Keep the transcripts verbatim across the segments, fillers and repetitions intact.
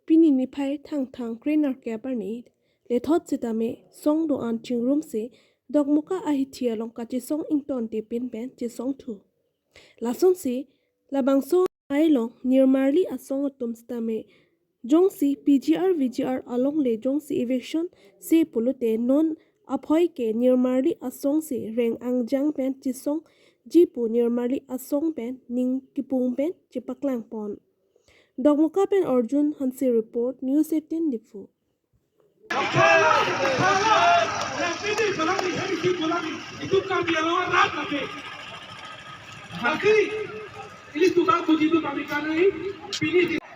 Pini niphai Thangthang krenerkep arni lethot sitame song do-an chingrumsi Dokmoka ahithi along kachesong ingtonte pin pen chesongthu. Lasonsi labangso ailong nirmarli asong atum sitame jongsi P G R V G R along le jongsi eviction se pulote non aphoi ke nirmarli asong si reng angjang pen chesongji pu nirmarli asong pen ning kipung pen chepaklangpon. Dokmoka pen Arjun Hanse report, News eighteen Diphu.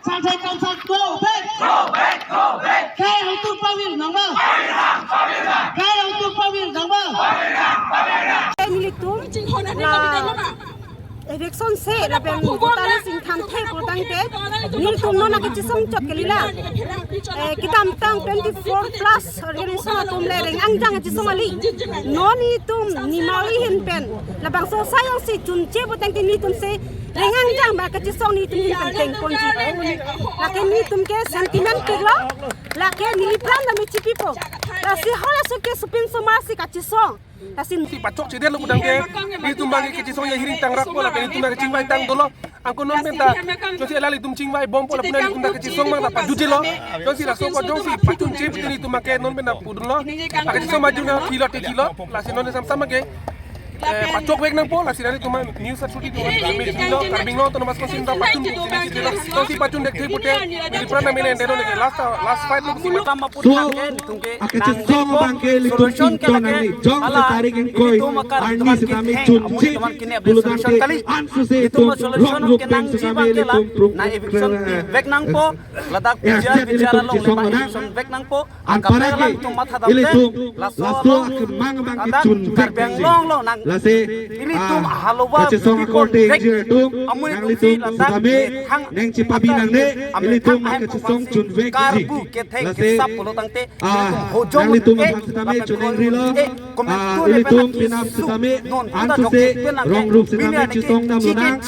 Sangsad, sangsad, go back. Go back, go back. Kai hautu pavir nangma. Kai hautu pavir nangma. Nelitum la eviction se lapen voters ingthan the pulotangte nelitum non akechesong chot kalila. Eh, kedamtang twenty-four plus organization atum le reng angjang kachesong kali. Non nelitum nirmarli ahin pen labangso asai alongsi chunche pulotangte nelitum si reng angjang ba kachesong nelitum ahin pen tengponji. Lake nelitum ke sentiment piklo. Lake neli pran dam chipipo. Lasi halaso ke supin somar si kachesong. Lasi si pachokchedetlo pulotangte nelitum abang ke kachesong ya hiring tangrakpo lapen nelitum ta kachingvaitang dolo. Anke non penta jongsi ela nelitum chingvaibompo lapen nelitum ta kachesong abang ta pajutdetlo. Jongsi laso ko jongsi pachunche pulote nelitum abang ke non penta pudunlo. Akachesong majuna thilo te thilo. Lasi non samsam abang ke, eh, pachokvek nangpo, lasi nelitum news authority tu kami thilo, Karbi Anglong Autonomous Council ta pachun pusi nelitum thilo. Jongsi pachundet the pulote neli pran dam mene ende lake last, last fight lo pusi. So, akachesong abang ke ilitum ington nangji, jongsi tarik ingkoi arni sitame chunche pulotangte ansose itum rong rup pen sitame ilitum pro-, eh, ladak eh, state ilitum chesong nang. Anparke ilitum laso akemang abang kechunvek nangji. Lasi, ah, kachesong akorte ingjir atum, nanglitum sitame neng chepabi nangne, ilitum akachesong chunvekji. Lasi, ah, nanglitum aphan sitame chonengrilo, ah, ilitum penap sitame ansose rong rup sitame chesong damlonang.